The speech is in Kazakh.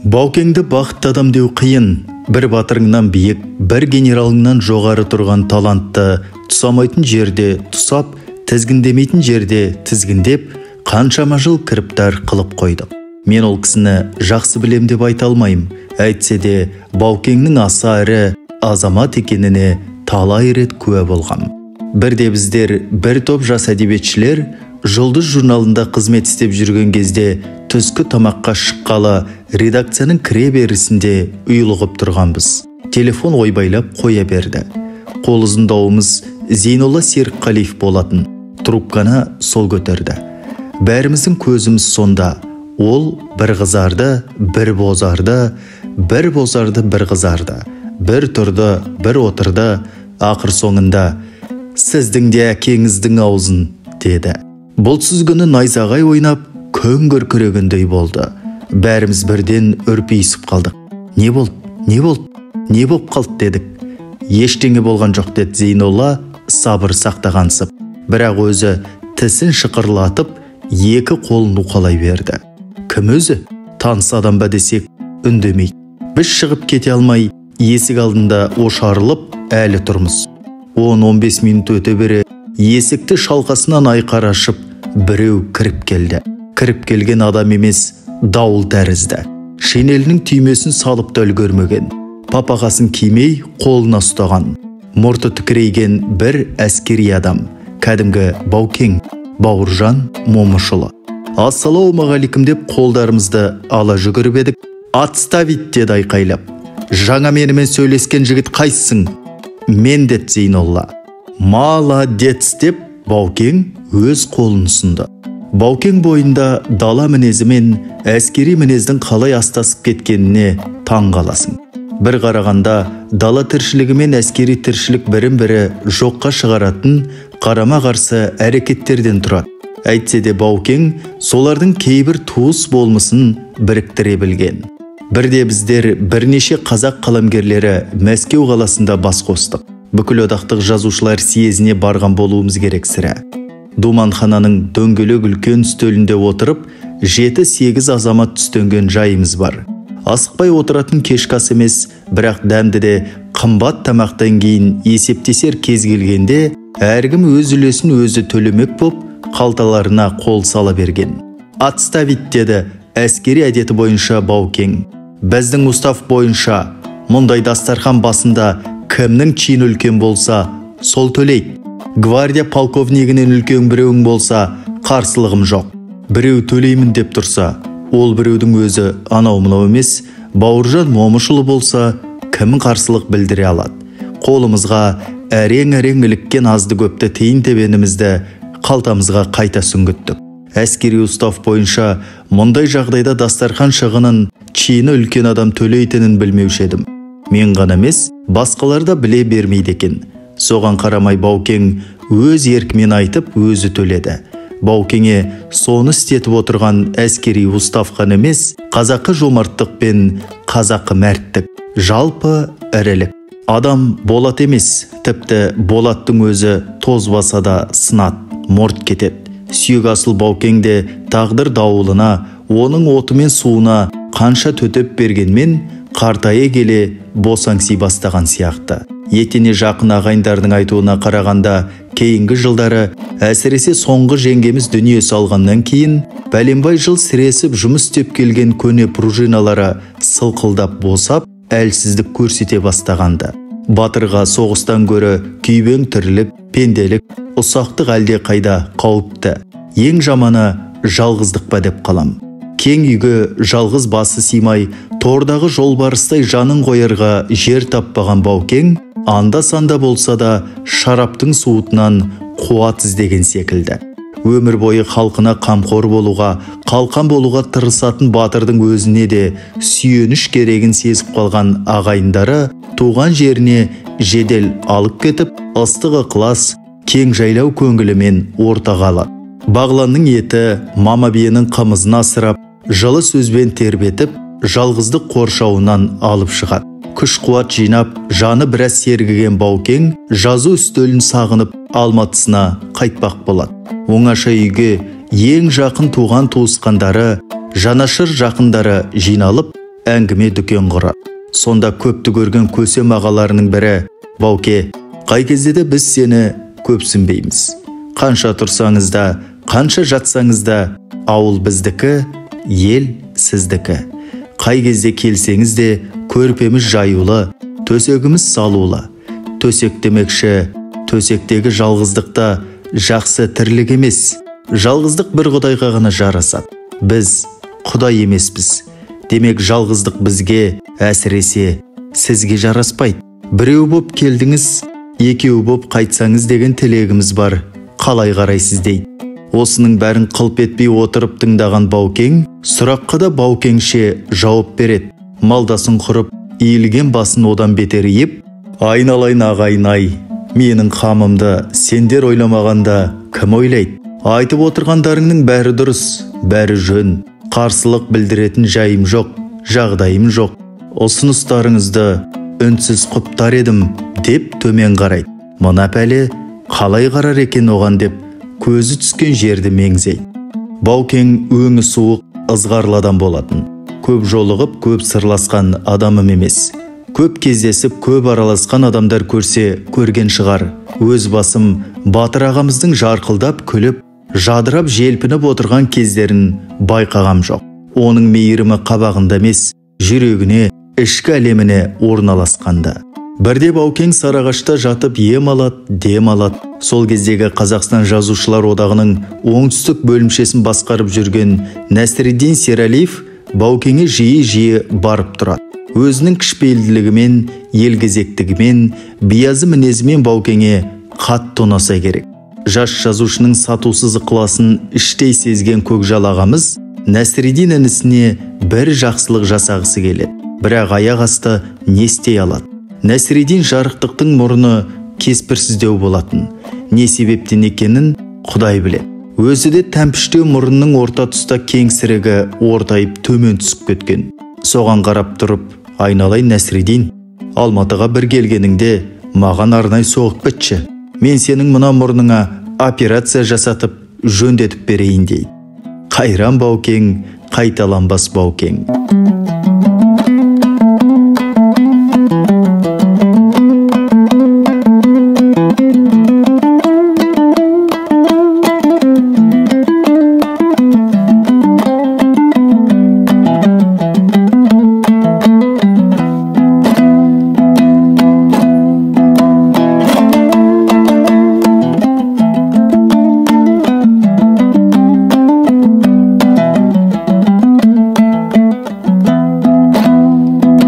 Баукеңді бақытты адам деу қиын. Бір батырыңнан биік, бір генералыңнан жоғары тұрған талантты тұсамайтын жерде тұсап, тізгіндемейтін жерде тізгіндеп, қаншама жыл кіріптар қылып қойдық. Мен ол кісіні жақсы білем деп айта алмаймын. Әйтсе де Баукеңнің аса ірі азамат екеніне талай рет куә болғам. Бірде біздер бір топ жас әдебиетшілер Жұлдыз журналында қызмет істеп жүрген кезде түскі тамаққа шыққалы редакцияның кіре берісінде ұйлығып тұрғанбыз. Телефон ойбайлап қоя берді. Қол ұзындауымыз Зейнолла Серікқалиев болатын. Трубканы сол көтерді. Бәріміздің көзіміз сонда. Ол бір қызарды, бір бозарды, бір бозарды, бір қызарды, бір тұрды, бір отырды. Ақыр соңында «Сіздің де әкеңіздің аузын» деді. Бұлтсыз күні найзағай ойнап, күн күркірегендей болды. Бәріміз бірден үрпиісіп қалдық. Не болды? Не болды? Не болып қалды дедік. Ештеңе болған жоқ деді Зейнолла сабыр сақтағансып. Бірақ өзі тісін шықырлатып, екі қолын уқалай берді. Кім өзі? Таныс адам ба десек, үндемейді. Біз шығып кете алмай, есік алдында ошарылып әлі тұрмыз. 10-15 минут өте бере, есікті шалқасынан айқара ашып, біреу кіріп келді. Кіріп келген адам емес, дауыл тәрізді. Шинелінің түймесін салып та үлгермеген. Папағасын кимей қолына ұстаған. Мұрты тікірейген бір әскери адам. Кәдімгі Баукең, Бауыржан Момышұлы. Ассалаумағалейкум деп қолдарымызды ала жүгіріп едік. Отставить деді айқайлап. Жаңа менімен сөйлескен жігіт қайсың? Мен деді Зейнолла. Молодец деп Баукең өз қолын ұсынды. Баукең бойында дала мінезі мен әскери мінездің қалай астасып кеткеніне таң қаласың. Бір қарағанда дала тіршілігі мен әскери тіршілік бірін-бірі жоққа шығаратын қарама-қарсы әрекеттерден тұрады. Әйтсе де Баукең солардың кейбір туыс болмысын біріктіре білген. Бірде біздер бірнеше қазақ қаламгерлері Мәскеу қаласында бас қостық. Бүкіл одақтық жазушылар съезіне барған болуымыз керек сірә. Думанхананың дөңгелек үлкен үстелінде отырып, 7-8 азамат түстенген жайымыз бар. Асықпай отыратын кешкі ас емес, бірақ дәмді де қымбат тамақтан кейін есептесер кез келгенде, әркім өз үлесін өзі төлемек боп, қалталарына қол сала берген. Отставить деді әскери әдеті бойынша Баукең. Біздің устав бойынша мұндай дастархан басында кімнің чині үлкен болса, сол төлейді. Гвардия полковнигінен үлкен біреуің болса, қарсылығым жоқ. Біреу төлеймін деп тұрса, ол біреудің өзі анау-мынау емес, Бауыржан Момышұлы болса, кім қарсылық білдіре алады? Қолымызға әрең-әрең іліккен азды көпті тиын тебенімізді қалтамызға қайта сүңгіттік. Әскери устав бойынша мұндай жағдайда дастархан шығынын чині үлкен адам төлейтінін білмеуші едім. Мен ғана емес, басқалар да біле бермейді екен. Соған қарамай Баукең өз еркімен айтып, өзі төледі. Баукеңе соны істетіп отырған әскери устав қана емес, қазақы жомарттық пен қазақы мәрттік, жалпы ірілік. Адам болат емес, тіпті болаттың өзі тозбаса да сынады, морт кетеді. Сүйек асыл Баукең де тағдыр дауылына, оның оты мен суына қанша төтеп бергенмен, қартая келе босаңси бастаған сияқты. Етене жақын ағайындардың айтуына қарағанда, кейінгі жылдары, әсіресе соңғы жеңгеміз дүние салғаннан кейін, бәленбай жыл сіресіп жұмыс істеп келген көне пружиналары сылқылдап босап, әлсіздік көрсете бастағанды. Батырға соғыстан гөрі күйбең тірлік, пенделік, ұсақтық әлде қайда қауіпті. Ең жаманы жалғыздық па деп қалам. Кең үйге жалғыз басы сыймай, тордағы жолбарыстай жанын қоярға жер таппаған Баукең, анда-санда болса да шараптың суытынан қуат іздеген секілді. Өмір бойы халқына қамқор болуға, қалқан болуға тырысатын батырдың өзіне де сүйеніш керегін сезіп қалған ағайындары туған жеріне жедел алып кетіп, ыстық ықылас, кең жайлау көңілімен ортаға алады. Бағланның еті, мама биенің қымызын асырап, жылы сөзбен тербетіп, жалғыздық қоршауынан алып шығады. Күш қуат жинап, жаны біраз сергіген Баукең жазу үстелін сағынып, Алматысына қайтпақ болады. Оңаша үйге ең жақын туған туысқандары, жанашыр жақындары жиналып, әңгіме дүкен құрады. Сонда көпті көрген көсем ағаларының бірі: «Бауке, қай кезде де біз сені көпсінбейміз. Қанша тұрсаңыз да, қанша жатсаңыз да, ауыл біздікі, ел сіздікі. Қай кезде келсеңіз де, көрпеміз жаюлы, төсегіміз салулы. Төсек демекші, төсектегі жалғыздықта жақсы тірлік емес. Жалғыздық бір құдайға ғана жарасады. Біз құдай емеспіз. Демек, жалғыздық бізге, әсіресе сізге жараспайды. Біреу боп келдіңіз, екеу боп қайтсаңыз деген тілегіміз бар. Қалай қарайсыз?» дейді. Осының бәрін қылп етпей отырып тыңдаған Баукең сұраққа да Баукеңше жауап береді. Малдасын құрып, иілген басын одан бетер иіп: «Айналайын ағайын-ай, менің қамымды сендер ойламағанда кім ойлайды? Айтып отырғандарыңның бәрі дұрыс, бәрі жөн. Қарсылық білдіретін жайым жоқ, жағдайым жоқ. Ұсыныстарыңызды үнсіз құптар едім», деп төмен қарайды. Мына пәле қалай қарар екен оған деп көзі түскен жерді меңзейді. Баукең өңі суық, ызғарлы адам болатын. Көп жолығып, көп сырласқан адамым емес. Көп кездесіп, көп араласқан адамдар көрсе, көрген шығар. Өз басым батыр ағамыздың жарқылдап күліп, жадырап желпініп отырған кездерін байқағам жоқ. Оның мейірімі қабағында емес, жүрегіне, ішкі әлеміне орналасқанда. Бірде Баукең Сарыағашта жатып ем алады, дем алады. Сол кездегі Қазақстан Жазушылар одағының оңтүстік бөлімшесін басқарып жүрген Нәсіриддин Сералиев Баукеңе жиі-жиі барып тұрады. Өзінің кішіпейілділігімен, елгезектігімен, биязы мінезімен Баукеңе қатты ұнаса керек. Жас жазушының сатусыз ықыласын іштей сезген Көкжал ағамыз Нәсіриддин інісіне бір жақсылық жасағысы келеді. Бірақ аяқ асты не істей алады? Нәсіриддин жарықтықтың мұрны кеспірсіздеу болатын. Не себептен екенін Құдай біледі. Өзі де тәмпіштеу мұрнының орта тұста кеңсірігі ортайып төмен түсіп кеткен. Соған қарап тұрып: «Айналайын Нәсіриддин, Алматыға бір келгеніңде маған арнай соғып кетші. Мен сенің мына мұрныңа операция жасатып, жөндетіп берейін», дейді. Қайран Баукең, қайталанбас Баукең.